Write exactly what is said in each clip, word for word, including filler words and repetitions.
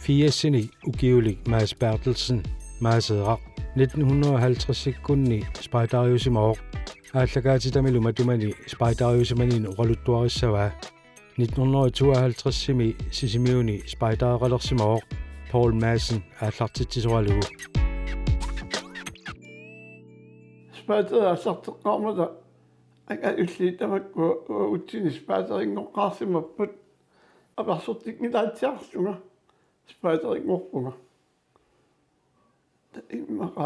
Firsinik ukiulik Mads Berthelsen, Maseeraq, nitten hundrede og halvtredsikkunni spejderiusimavoq. Aallakaatitamilu matumani spejderiusimanini oqaluttuarissavaa. Nitten hundrede og tooghalvtredsimi Sisimiuni spejdereqalersimavoq Poul Madsen aallartitsisoralugu. Spejderit aallarteqqaarmata angajulliit tamakku uagutsinnut spejderinngoqqaarsimapput, apersortinngilaatsiarlunga spejderinngorpunga. Immaqa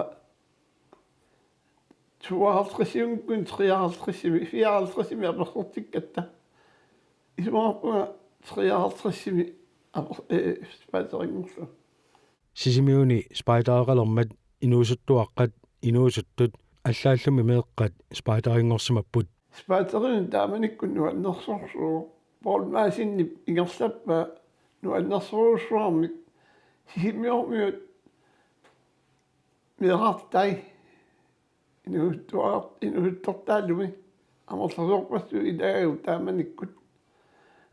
tooghalvtredsimikkut treoghalvtredsimi, fireoghalvtredsimi apersortikkatta. Isumaqarpunga treoghalvtredsimi aper-, eh, spejderinngorlunga. Sisimiuni spejdereqalermat inuusuttuaqqat inuusuttut allaallumi meeqqat spejderinngorsimapput. Spejderinik taamanikkut nuannersorsuuvoq. Poul Madsenip ingerlappaa nuannersorujussuarmik. Sisimiormiut meerartai inuuttuar-, inuuttortaalumi amerlasoorpassuit ilagagut taamanikkut.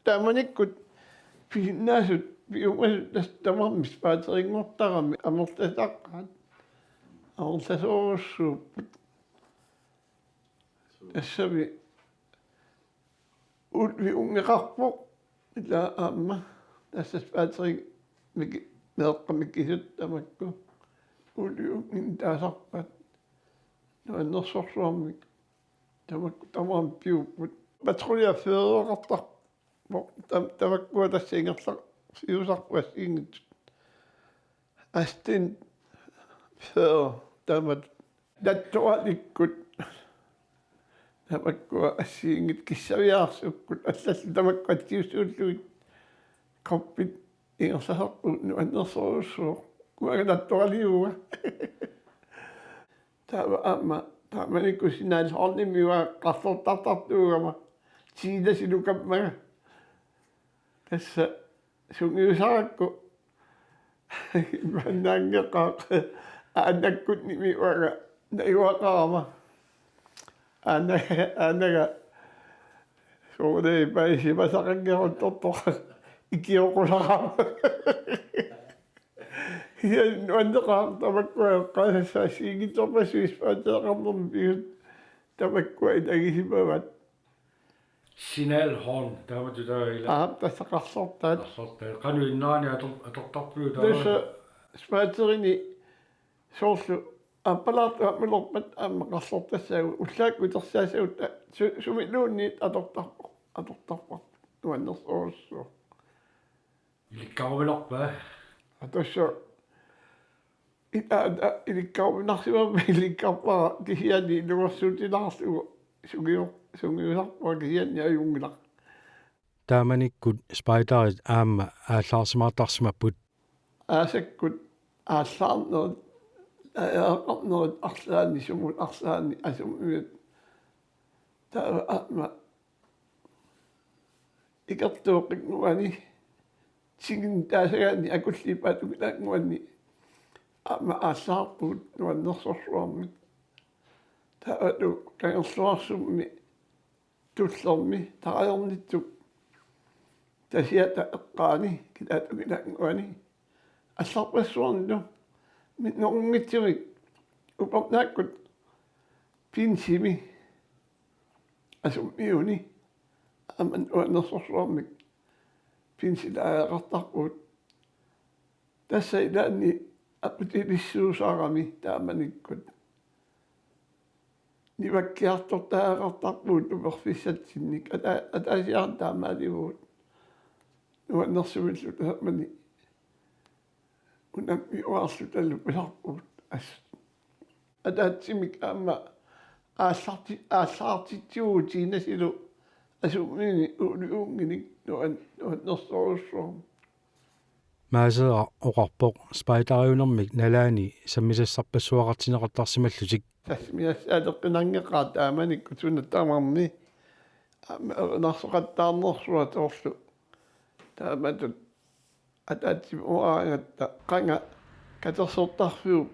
Taamanikkut pisinnaasut piumasut tassa tamarmik spejderinngortarami amerlasaqqaat amerlasoorujussuupput. Tassami ulvi unngeqarpoq, ila aamma tassa spejderit miki-, meeqqat mikisut tamakku ulvi unnginnik taasarpaat. Nuannersorsuarmik tamakku tamarmik piupput. Patruljeførereqartarpoq. Tam-, tamakkua tassa ingerlaarsiusarput assigiinngitsut. Astin fyrre taamatut. Nattoralikkut tamakkua assigiinngitsut, kissaviaarsukkut allallu tamakku atsiussuullugit, koppit ingerlasarput nuannersorujussuuvoq. Uanga nattoraliuuvunga. Taava aamma taamanikkut signalhornimi uanga qarlortartartuugama tiilasilukammanga. Tassa sungiusarakku imannaanngeqaaq, aanakkunnimi uanga najugaqarama. Aana-, aanaga soorunami paisimasaqanngeruttortoq ikioqusarama. Ia nuanneqaaq tamakkua eqqaasassaat assigiinngitsorpassuit spejdereqarnermi pigisut tamakkua ilagisimavat. Signalhorn, taamatut taava ila. Aap, tassa qarlortaat. Qarlortaat. Qanoq innerani ator-, atortarpiuk taava? Tassa spejderini soorlu aappalaartoq aamma ulerpat aamma qarlortassaagut, ullaakkut utersaassagut ta-, su-, sumiluunniit atortarpoq, atortarparput. Nuannersorujussuuvoq. Ilikkaruminarpa? Aa, tassa. Ita, ita, ilikkaruminarsimammat ilikkarpara kisianni ilungersuutilaarlugu sungiu-, sungiusarpara kisianni ajunngilaq. Taamanikkut spejderit aamma aallaarsimaartarsimapput. Aasakkut aallaarnerit, lejreqarnerit arlaanni, sumut arlaanni, asummiut. Taava aamma ikertuuqinnguani, tinginnik taasagaanni, akulliit paatungilannguanni aamma aallaarpugut nuannersorsuarmik. Taavalu Kangerluarsummi tullermi tarajornitsup tasiata eqqaani, kilaatungilanguani allarpassuarnut minnerunngitsumik upernaakkut pinsimi asummiuni aamma nuannersorsuarmik pinsilaareqartarpugut. Tassa ilaanni aputilissuusarami taamanikkut. Nivakkiartortaareqartarpugut uperfissatsinnik, ata-, ataasiarluta taamaalivugut. Nuannersumillu taamani unammiuaarlutalu pisarpugut assut. Ataatsimik aamma aallarti-, aallaartitsivugut tiinasilu asummiuni ulvi unnginik nuan-, nuannersorujussuarmik. Maaseeraq oqarpoq spejderiunermik nalaani sammisassarpassuaqartinneqartarsimallutik. Sammisassaateqqinanngeqaaq taamanikkut suna tamarmi. Aamma erinarsoqattaarnersuaq soorlu taamatut ataatsimoraangatta qanga katersortarfiup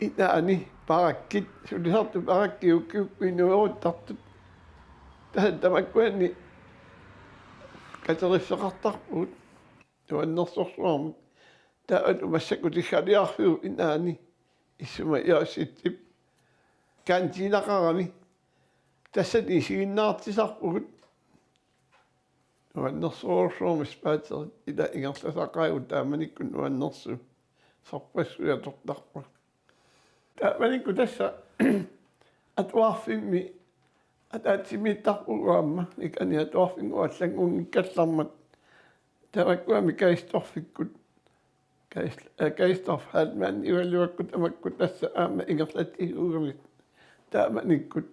inaani parakkit, sulisartut parakkit ukiukkut inueruttartut. Tassa tamakkuanni kateriffeqartarpugut. nuannersorsuarmik. Taavalu massakkut tiggaliarfiup inaani issuma Iositsip kantiinaqarami. Tassani isiginnaartitsisarpugut. Nuannersorsuarmik spateri ila ingerlasaqaagut taamanikkut nuannersuut. Sorpassuit atortarput. Taamanikkut tassa atuarfimmi ataatsimiittarpugut aamma, ikani atuarfinngooq allanngunngikkallarmat. Tamakkuami Kaistorfikkut, Kais-, eh, Kaistorf Heilmann ivaluakkut tamakku tassa aamma ingerlatsisuugami. Taamanikkut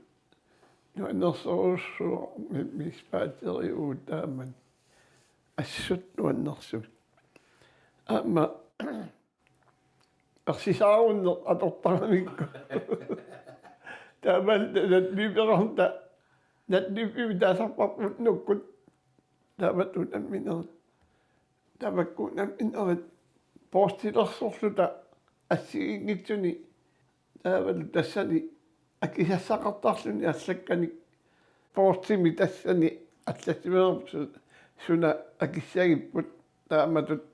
nuannersorsuarmik spateriugut taamani. Assut nuannersuut. Aamma ersisaarunneq atortaramikku. Taamalu natliperaarta, natlipimik taasarparput nukkut. Taamatut nammineq. Tamakku nammineq poortilersorluta assigiinngitsuni. Taavalu tassani akisassaqartarluni allakkanik poortimi tassani allassimanerput su-, suna akissagipput taamatut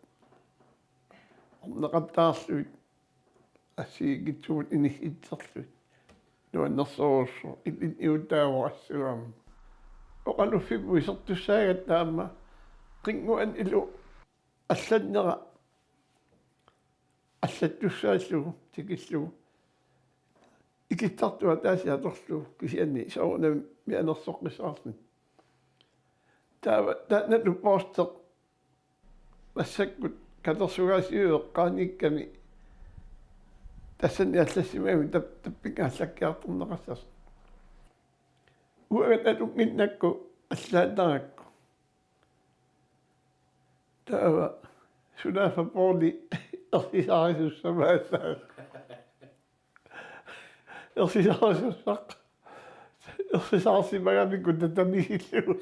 orneqattaarlugit assigiinngitsumut inissitserlugit. Nuannersorsuuvoq ilinniutaavoq assut aamma. Oqaluffimmut isertussaagatta aamma qinnguanilu allannera allattussaallugu tikillugu. Ikittartut ataasiatorlu kisianni soorunami mianersoqqissaarluni. Taava taannalu poorteq massakkut katersugaasiueqqaaniikkami tassani allassimagami tap-, tappinga allakkiartorneqassasoq. Uanga nalunnginnakku allaannarakku. Taava sunaaffa poorli ersisaarisussamaassaaq. Ersisaarisussaq. Ersisaarsimagamikku tatamisillugu.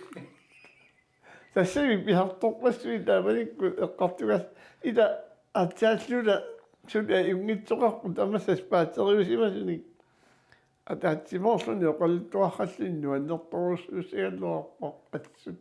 Tassami pisartorpassuit taamanikkut eqqartugassat ila aatsaalluna suli ajunngitsoqarput tamassat spaateriusimasunik. Ataatsimoorluni oqaluttuaralluni nuannertorujussuussagaluarpoq assut.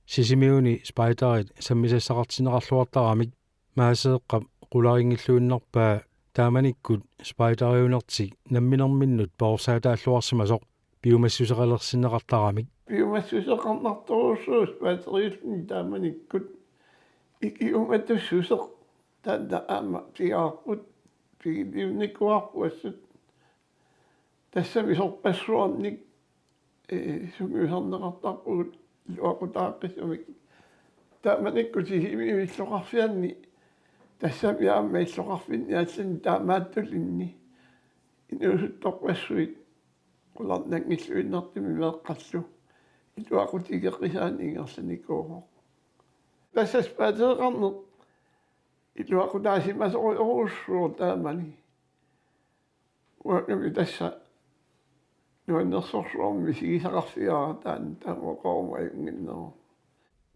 Sisimiuni spejderit sammisassaqartinneqarluartaramik Maaseeqqap qularinngilluinnarpaa taamanikkut spejderiunertik namminerminnut perorsaataalluarsimasoq piumassuseqalersinneqartaramik. Piumassuseqarnartorujussuuvoq spejderillutik taamanikkut ikiumatussuseq taanna aamma pigaarput pigiliunnikuuarput assut. Tassami sorpassuarnik, ee, sungiusarneqartarpugut iluaqutaaqqisumik. Taamanikkut Sisimiut illoqarfianni tassami aamma illoqarfinni allani taamaattulinni inuusuttorpassuit qularnanngilluinnartumik meeqqallu iluaqutigeqqisaannik ingerlanikuuvoq. Tassa spejdereqarneq iluaqutaasimasorujorujussuuvoq taamani. Uangami tassa nuannersorsuarmik misigisaqarfigaara taanna taama oqaruma ajunnginneruvoq.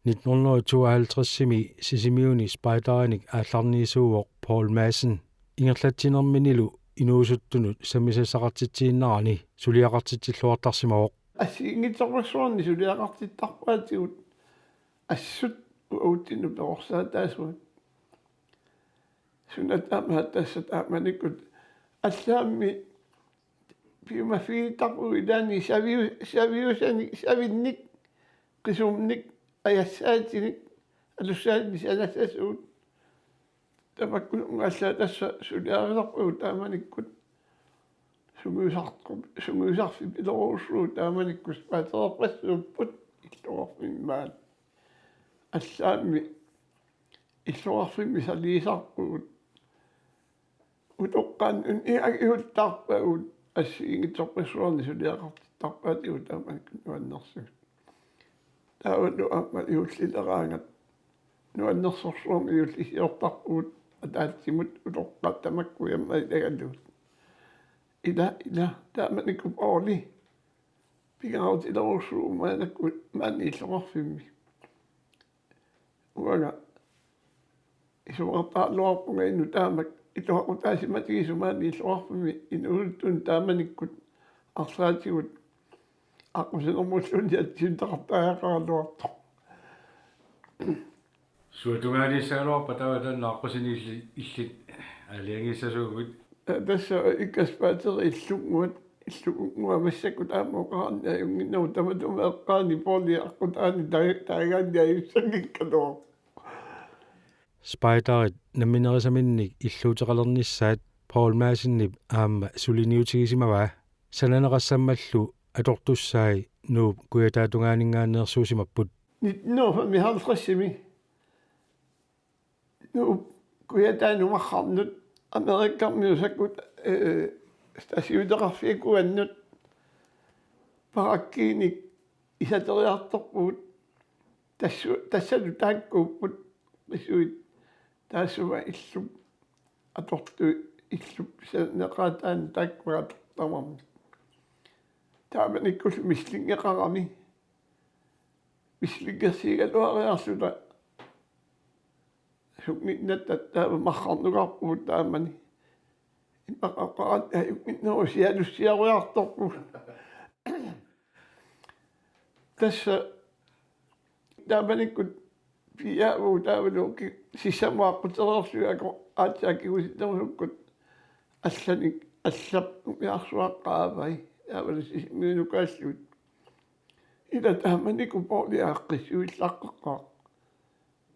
Nitten hundrede og tooghalvtredsimi Sisimiuni spejderinik aallarniisuuvoq Poul Madsen. Ingerlatsinerminilu inuusuttunut sammisassaqartitsiinnarani suliaqartitsilluartarsimavoq. Assigiinngitsorpassuarnik suliaqartittarpaatigut assut uagutsinnut perorsaataasuat. Suna tamaat tassa taamanikkut allaammi piumaffigitarpugut ilaanni saviu-, saviusanik, savinnik, qisumnik, ajassaatinik, alussaatinik sanassasugut. Tamakkununnga allaat tassa suliarisarpagut taamanikkut. Sungiusartoq-, sungiusarfik ilorujussuuvoq taamanikkut spejdererpassuupput illoqarfimmi maani. Allaammi illoqarfimmi saliisarpugut. Utoqqaannut iaggiuttarpagut assigiinngitsorpassuarnik suliaqartittarpaatigut taamanikkut nuannersugut. Taavalu aamma juullileraangat nuannersorsuarmik juullisiortarpugut ataatsimut utoqqaat tamakku aamma ilagalugit. Ila, ila, taamanikkut Pouli pingaarutilerujussuuvoq maannakkut maani illoqarfimmi. Uanga isumaqartaraluarpunga inuk taamak iluaqutaasimatigisoq maani illoqarfimmi inuusuttunut taamanikkut arlaatigut aqqusinermulluunniit atsiuttaqartariaqaraluartoq. Suatungaaniissagaluarpa taava taanna aqqusineq illit, illit aalajangiissasuugit? Tassa ikkaspaaterit illunnguat, illunnguat massakkut aamma oqarniarnerup tamatuma eqqaani Pouli aqqutaani taa-, taagaanni ajussanngikkaluarpoq. Spejderit namminerisaminnik illuuteqalernissaat Poul Madsenip aamma suliniutigisimavaa. Sananeqassammallu atortussai Nuup Kujataatungaaninngaanneersuusimapput. Nitten hundrede og femoghalvtredsimi Nuup Kujataanut marrarnut Amerikkarmiut sakkut, eh, stasiuteqarfiakuannut parakkiinik isateriartorpugut. Tassu-, tassalu taakkuupput qisuit taassuma illup atortui illup sananeqaataanut taakkua atortaramik. Taamanikkullu mislingeqarami. Mislingersiigaluariarluta sunnginnatta taava marrarnukarpugut taamani. Immaqa oqarami ajunngitsorusialussiarujartorpugut. Tassa taamanikkut piiaavugut taavalu ki-, sissamut aqqutereerlugit ako aatsaat kingusitserusukkut allanik allap umiarsuaqqaavai taavalu Sisimiunukaallugit. Ila taamanikkut Pouli aaqqissuillaqqaaq.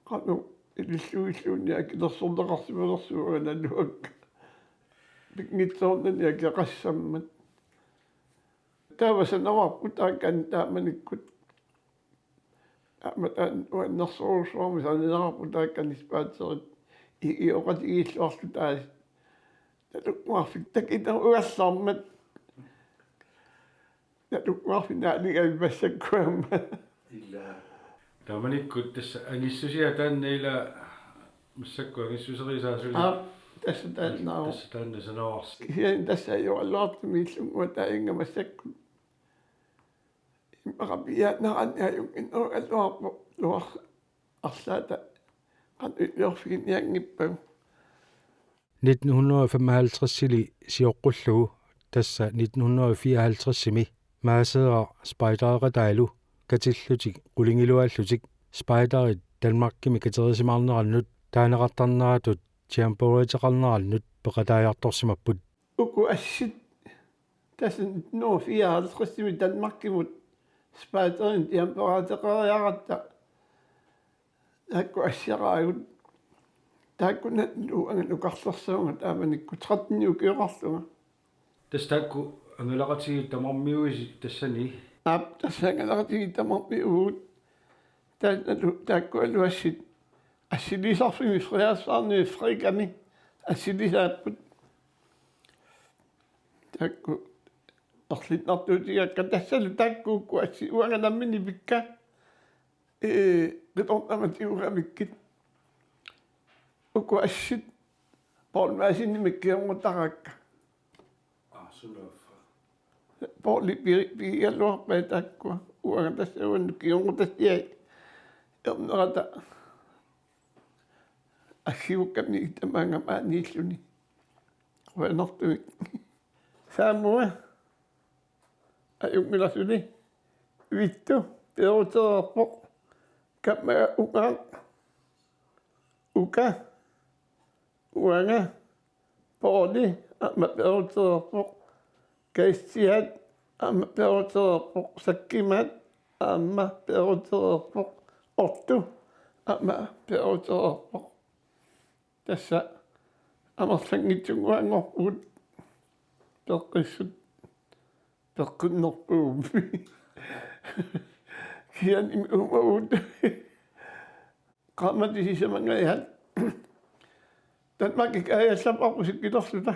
Qanoq ilillutilluunniit akilersorneqarsimalersugut naluakka. Pinngitsoornani akeqassammat. Taava sanavarput taakkani taamanikkut. Aamma taanna nuannersorujussuarmik sananeqarput taakkani spejderit i-, ioqatigiilluarluta taas. Nalunnguarfik takinerugallarmat. Nalunnguarfik naalingavit massakkut aamma. Ila. Taamanikkut tassa angissusia taanna ila massakkut angissuserisaa suli. Aap, tassa taanna. Tassa taanna sanavarsi. Kisianni tassa ajoraluartumik illunnguataannga massakkut. Immaqa piiaannaraanni ajunnginnerugaluarpoq luar-, arlaata qanoq iliorfiginianngippagu. Nitten hundrede og femoghalvtredsili sioqqullugu, tassa nitten hundrede og fireoghalvtredsimi, Madseeraq spejdereqataalu katillutik qulingiluaallutik spejderit Danmarkimi katerisimaarnerannut taaneqartarneratut jamboreeteqarnerannut peqataajartorsimapput. Uku assit tassa nitten hundrede og fireoghalvtredsimi Danmarkimut spejderinut jamboreeteqariaratta taakku assaraagut. Taakkunannga uanga nukarlersaanga taamanikkut tretten ukioqarlunga. Tassa taakku angalaqatigiit tamarmiuisi tassani? Aap, tassa angalaqatigiit tamarmiuuvugut. Taannalu taakkualu assit assilisarfimmi Frederikshavnimi Frekami assilisaapput. Taakku erlinnartuutigaakka tassalu taakku uku assit uanga nammineq pikka. Ee, qitornamik tigugamikkit. Uku assit Poul Madsenimik kingornutarakka. Aa, sunaaffa. Pouli pi-, pigigaluarpai taakkua. Uanga tassa uannut kingornutasiai. Ernerata aggiukkamik tamaanga maaniilluni. Qujanartumik. Saamua. Ajunngilara suli. Vittu peerutereerpoq. Kammaga Ungaaq. Uka. Uanga. Pouli aamma peerutereerpoq. Kristian aamma peerutereerpoq. Sakkimaat aamma peerutereerpoq. Otto aamma peerutereerpoq. Tassa amerlanngitsunnguanngorpugut peqqissut peqqinnerpugut. Kisianni uumagut. Qaammatit sisamanngajaat. Danmarkimi kaajallarparput sikkilerluta.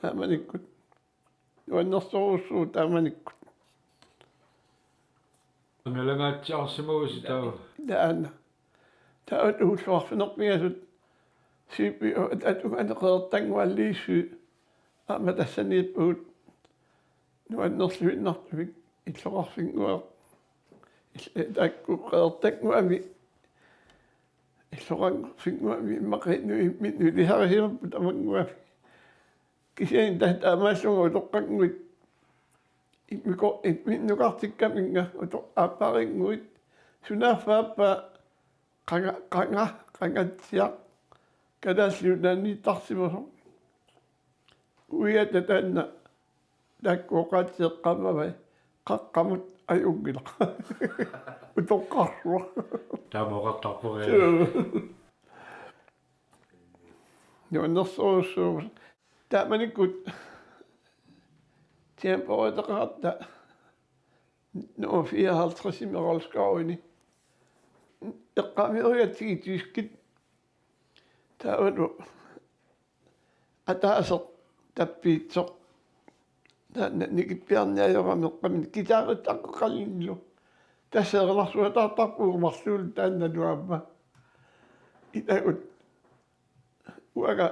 Taamanikkut. Nuannersorujussuuvoq taamanikkut. Angalangaatsiarsimagusi taava. Taanna. Taava ullut arfineq-pingasut C P H-p atungaani Qeqertannguaq Liisø. Aamma tassaniippugut nuannerluinnartumik illoqarfinnguaq. Il-, taakku Qeqertannguami. Illoqarfinnguami immaqa inuit imminnut ilisarisimapput tamannguami. Kisianni tassa taamaallunga utoqqannguit immiko-, imminnukartikkaminnga uto-, aapparinnguit. Sunaaffa aappaa Qanga, qanga, qangatsiaq, Kalaallit Nunaanniittarsimasoq. Uiata taanna taakku oqaatsiaq eqqaamavai, qaqqamut ajunngilaq. Utoqqarsuaq. Taama oqartarpoq. Suu. Nuannersorujussuuvoq. Taamanikkut temporateqaratta nummer fireoghalvtreds-imi Rolskov-imi eqqaamiorigatsigit tyskit. Taavalu ataaseq tappiitsoq. Taanna nikippiarneq ajorami eqqaamini guitarittaqqeqalinnilu. Tassa erinarsuataartarpugut marluulluta taannalu aamma. Ilagut uanga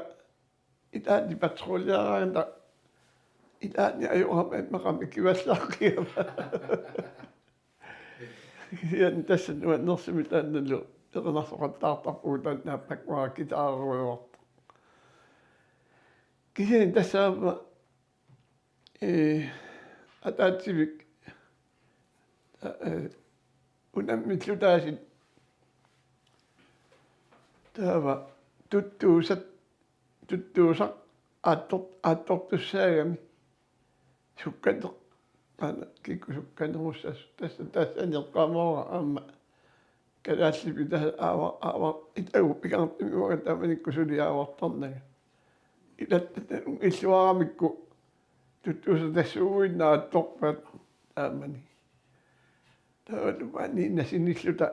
ilaanni patruljeeraangata ilaanni ajorama immaqa mikivallaaqigama. Kisianni tassa nuannersumik taannalu erinarsoqattaartarpugut taanna aappakkut guitarerujoortoq. Kisianni tassa aamma, ee, ataatsivik, ee, unammillutaasut taava tuttuusat, tuttuusaq aattor-, aattortussaagami. Sukkaneq, aana, kikkut sukkanerussasoq, tassa, tassani eqqaamavara aamma kalaallimik tassa aava-, aava-, itagu pingaartumik uanga taamanikkut suli aavartarnanga. Ilattut illuaramikku tuttuusaq tassuuguinnaq aattorpaat taamani. Taavalu maani nasinilluta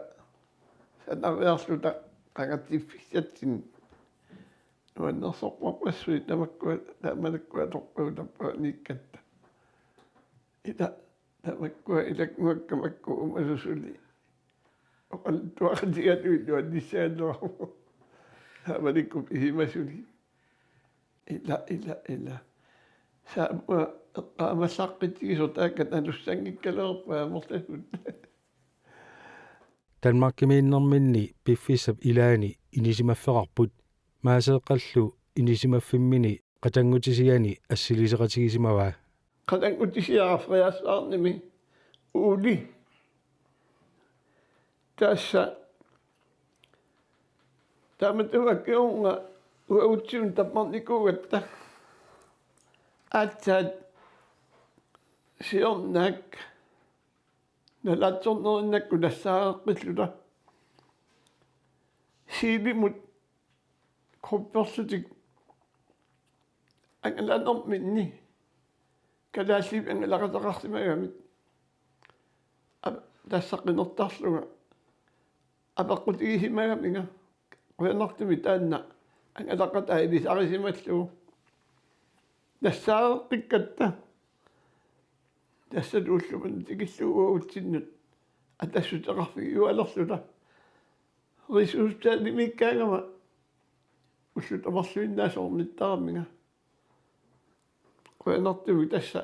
sanariarluta qangatsiffissatsinnik. Nuannersorpassuit tamakkua, taamanikkut atorpagut tappavaniikkatta. Ila, tamakkua ilannguakka makku uumasut suli oqaluttuaqatigalugit nuannissaannerarput. Taamanikkut pisimasut suli. Ila, ila, ila. Saamua eqqaamallaqqittigisoq taakku nalussanngikkaluarput amerlasut. Danmarkimiinnerminni piffissap ilaani inisimaffeqarput, Maaseeqqallu inisimaffimmini qatanngutisiani assiliseqatigisimavaa. Qatanngutisiaq Frederikshavnimi Uuli. Tassa taamatunga kingorna uagutsinnut tammarnikuugatta aatsaat siornaak nalaatsornerinnakku nassaareqqilluta Siilimut grupperlutik angalanerminni kalaallivik angalaqateqarsimagamik. Ap-, tassa qinertarlunga apeqqutigisimagamigama qujanartumik taanna angalaqataa ilisarisimallugu. Nassaareqqikkatta tassa ullumikkut tikillugu uagutsinnut atassuteqarfigiualerluta. Rigshospitalimiikkaangama ullut amerluinnaasornittaraminga. Qujanartumik tassa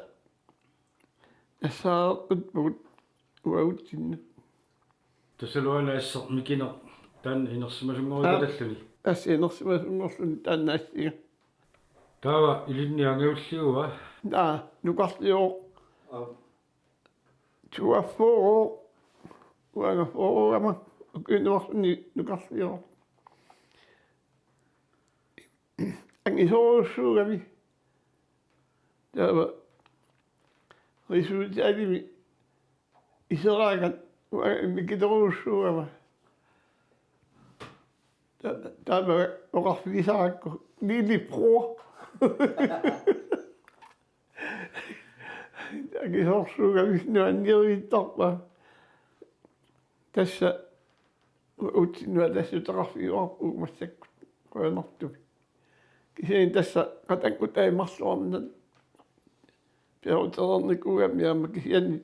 nassaareqqippugut uagutsinnut. Tassalu aana asseq mikineq taanna inersimasunngorluni. Aap. Talluni. Tassa inersimasunngorluni taanna assinga. Taava ilinni angajulliua? Naa, nukarliuvoq. Aap. Toogfyrre, uanga fyrregama, ukiunik nukarliuvoq. Angisoorujussuugami. Taava rigshospitalimi iseraangat uanga immikkoorujussuugama. Ta-, taama oqarfigisarakku, lillebror. Angisoorsuugami nuannerivittarpaa. Tassa uagutsinnut atassuteqarfigiuarpugut massakkut qujanartumik. Kisianni tassa qatanngutai marluarnat perutereernikuugami aamma kisianni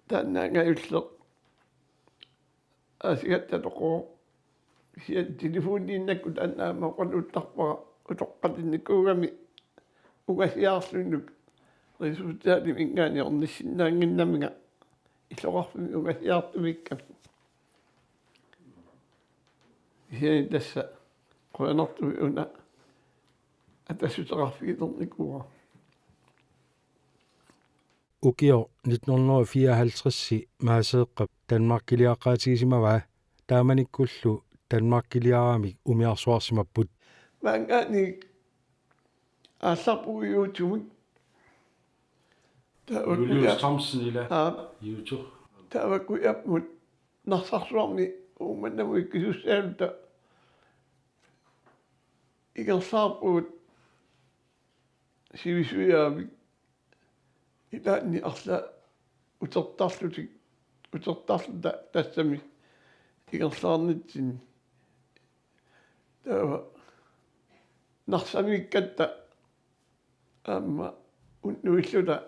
taanna angajulleq aasigattatoqooq. Kisianni telefoniinnakkut taanna aamma oqaluuttarpara utoqqalinnikuugami ungasiarlunnut rigshospitaliminngaanniit ornissinnaannginnaminga illoqarfimmi ungasiartumiikkami. Kisianni tassa qujanartumik una atassuteqarfigilernikuuara. Ukioq nitten hundrede og fireoghalvtreds Maaseeqqap Danmarkiliaqqaatigisimavaa. Taamanikkullu Danmarkiliaramik umiarsuarsimapput. Maanngaanniit aallarpugut Juutumik. Taava Julius kuja-, Thomsen ila. Aa. Juutu. Taava kujammut Narsarsuarmi Uummannamut ikkisussaalluta ingerlaarpugut sivisujaavik. Ilaanni arlaat utertarlutik, utertarluta tassami ingerlaarnitsinni. Taava Narsamiikkatta aamma unnuilluta,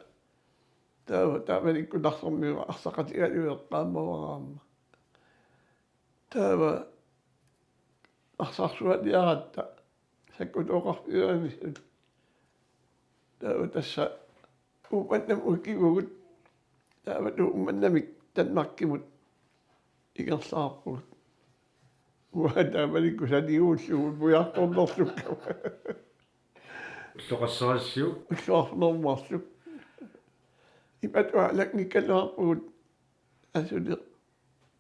taava taamanikkut Narsarmiut arsaqatigalugit eqqaamavara aamma. Taava Narsarsualiaratta sakkutooqarfiuanisut. Taava tassa Uummannamut ikivugut. Taava Uummannamik Danmarkimut ingerlaarpugut. Uanga taamanikkut saniguullugu pujartornerlukka. Ulloqassarassiuk? Ulloqarnermarluk. Imatut aallanngikkaluarpugut asuli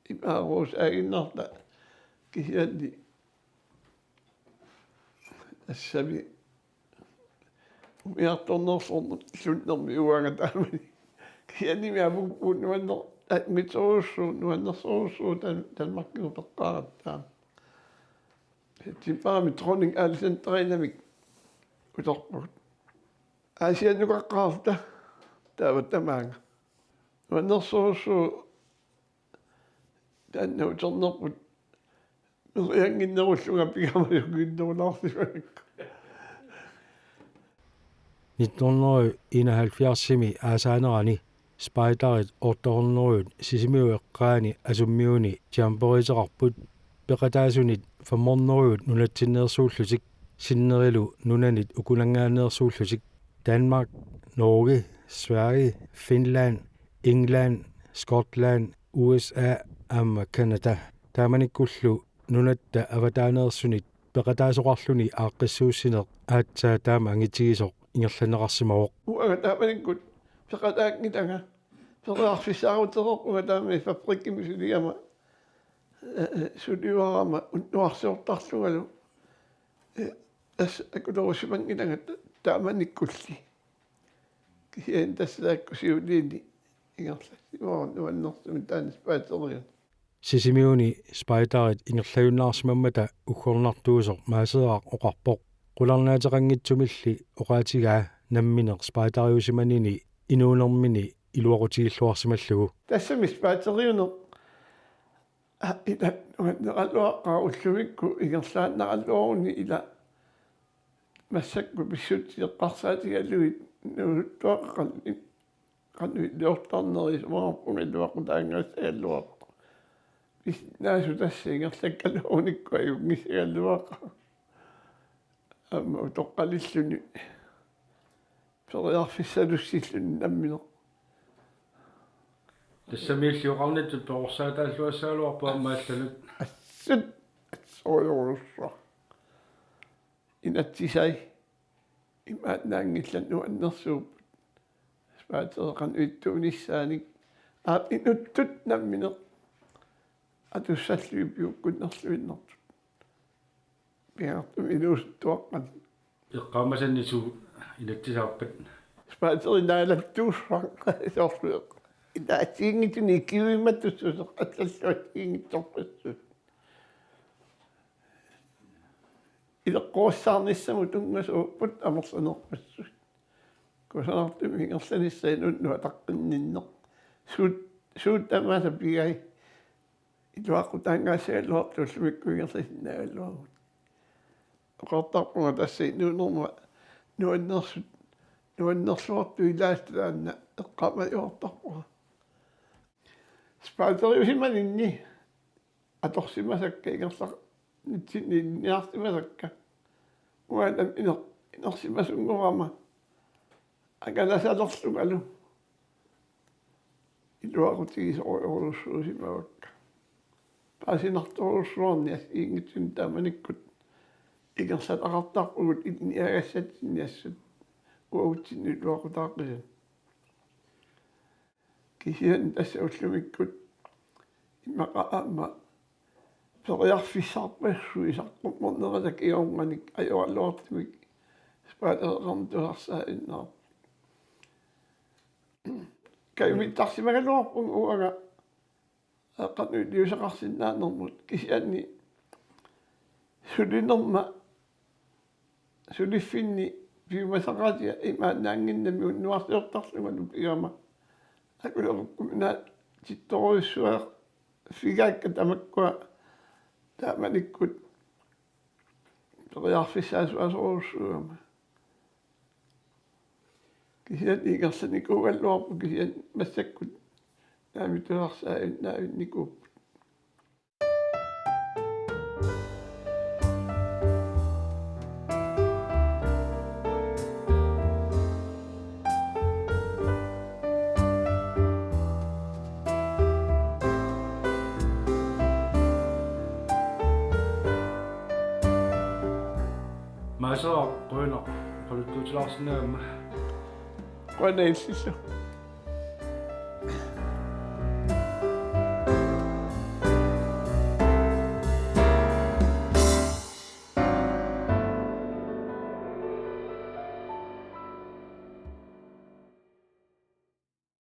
imaarusaaginnarta kisianni tassami umiartornerlunnermi uanga taamani. Kisiannimi apuuppoq nuanner-, aa, mitsorujussuuvoq, nuannersorujussuuvoq Dan-, Danmarkimut peqqaaratta. Septembarimi Dronning Alexanderinamik uterpugut. Aasiannukaqqaarluta taava tamaanga. Nuannersorujussuuvoq taanna uternerput meriannginnerullunga pigama sukinnerulaarsimagakku. Nitten hundrede enoghalvfjerdsimi aasaanerani Spejderit otte hundrede Sisimiut eqqaani Asummiuni jamboreeteqarput, peqataasunit fem hundrede nunatsinneersuullutik sinnerilu nunanit ukunanngaanneersuullutik. Danmark, Norge, Sverige, Finland, England, Skotland, U S A aamma Canada. Taamanikkullu nunatta avataaneersunit peqataasoqarluni aaqqissuussineq aatsaat taama angitigisoq ingerlanneqarsimavoq. Uanga taamanikkut peqataanngilanga. Periarfissaarutereerpunga taamani fabrikkimi suligama, eh, eh, suliorama unnuarsiortarlungalu. Eh, tassa akulerusimanngilanga ta-, taamanikkulli. Kisianni tassa taakku siuliini ingerlassimavoq nuannersumik taanna spejdereriuneq. Sisimiuni Spejderit ingerlajunnaarsimammata uggornartuusoq Maaseeraq oqarpoq qulernaateqanngitsumilli oqaatigaa nammineq spejderiusimanini inuunermini iluaqutigilluarsimallugu. Tassami spejderiuneq, aa, ila nuanneraluaqaaq, ullumikkut ingerlaannaraluaruni ila massakkut pissutsit eqqarsaatigalugit nuusuttuaqqat qanoq iliortarneri isumaqarpunga iluaqutaanngaassagaluartoq. Pisinnaasut tassa ingerlakkaluarunikku ajunngissagaluaqaaq. Aamma utoqqalilluni periarfissalussilluni nammineq. Tassami illit oqarnittut perorsaataalluassagaluarpoq aamma allanut. Assut assorujussuaq. Inatsisai imaannaanngillat nuannersuupput. Spejderit qanoq ittuunissaanik. Aap, inuttut nammineq atussallugit piukkunnerluinnartut. Pingaartumik inuusuttuaqqat. Eqqaamasanni suut inatsisaarpat? Spejderit naalattuussuaq soorlu. Ila assigiinngitsunik ikiuimatussuseq allallu assigiinngitsorpassuit. Ileqqorissaarnissamut tunngasuupput amerlanerpassuit. Kusanartumik ingerlanissaq inunnut ataqqinninneq. Suut, suut tamaasa pigai. Iluaqutaangaassagaluartut ullumikkut ingerlasinnaagaluarput. Oqartarpunga tassa inuunerma nuannersut, nuannerluartut ilaat taanna eqqaamajuartarpunga. Spejderiusimaninni atorsimasakka, ingerlanitsinni ilinniarsimasakka. Uanga iner-, inersimasunngorama angalasalerlungalu iluaqutigisorujorujussuusimavakka. Paasinartorujussuarnik assigiinngitsunik taamanikkut ingerlataqartarpugut ilinniagassatsinni assut uagutsinnut iluaqutaaqisut. Kisianni tassa ullumikkut immaqa aamma periarfissarpassuit saqqummernerat takiornganik ajoraluartumik spejdereqarneq tusarsaannarpoq. Kajumittarsimagaluarpunga uanga aqqaneq-iliuuseqarsinnaanermut, kisianni sulinerma suliffinni piumasaqaatia imaannaannginnami unnuarsiortarlungalu pigama akulerukkuminaatittorujussuarfigaakka tamakkua taamanikkut periarfissaasuasorujussuugama. Kisianni ingerlanikuugaluarpoq, kisianni massakkut naamik tusarsaannaavinnikuupput. Maasa, qujanaq oqaluttuutilaarsinnaagama. Qujanaq illillu.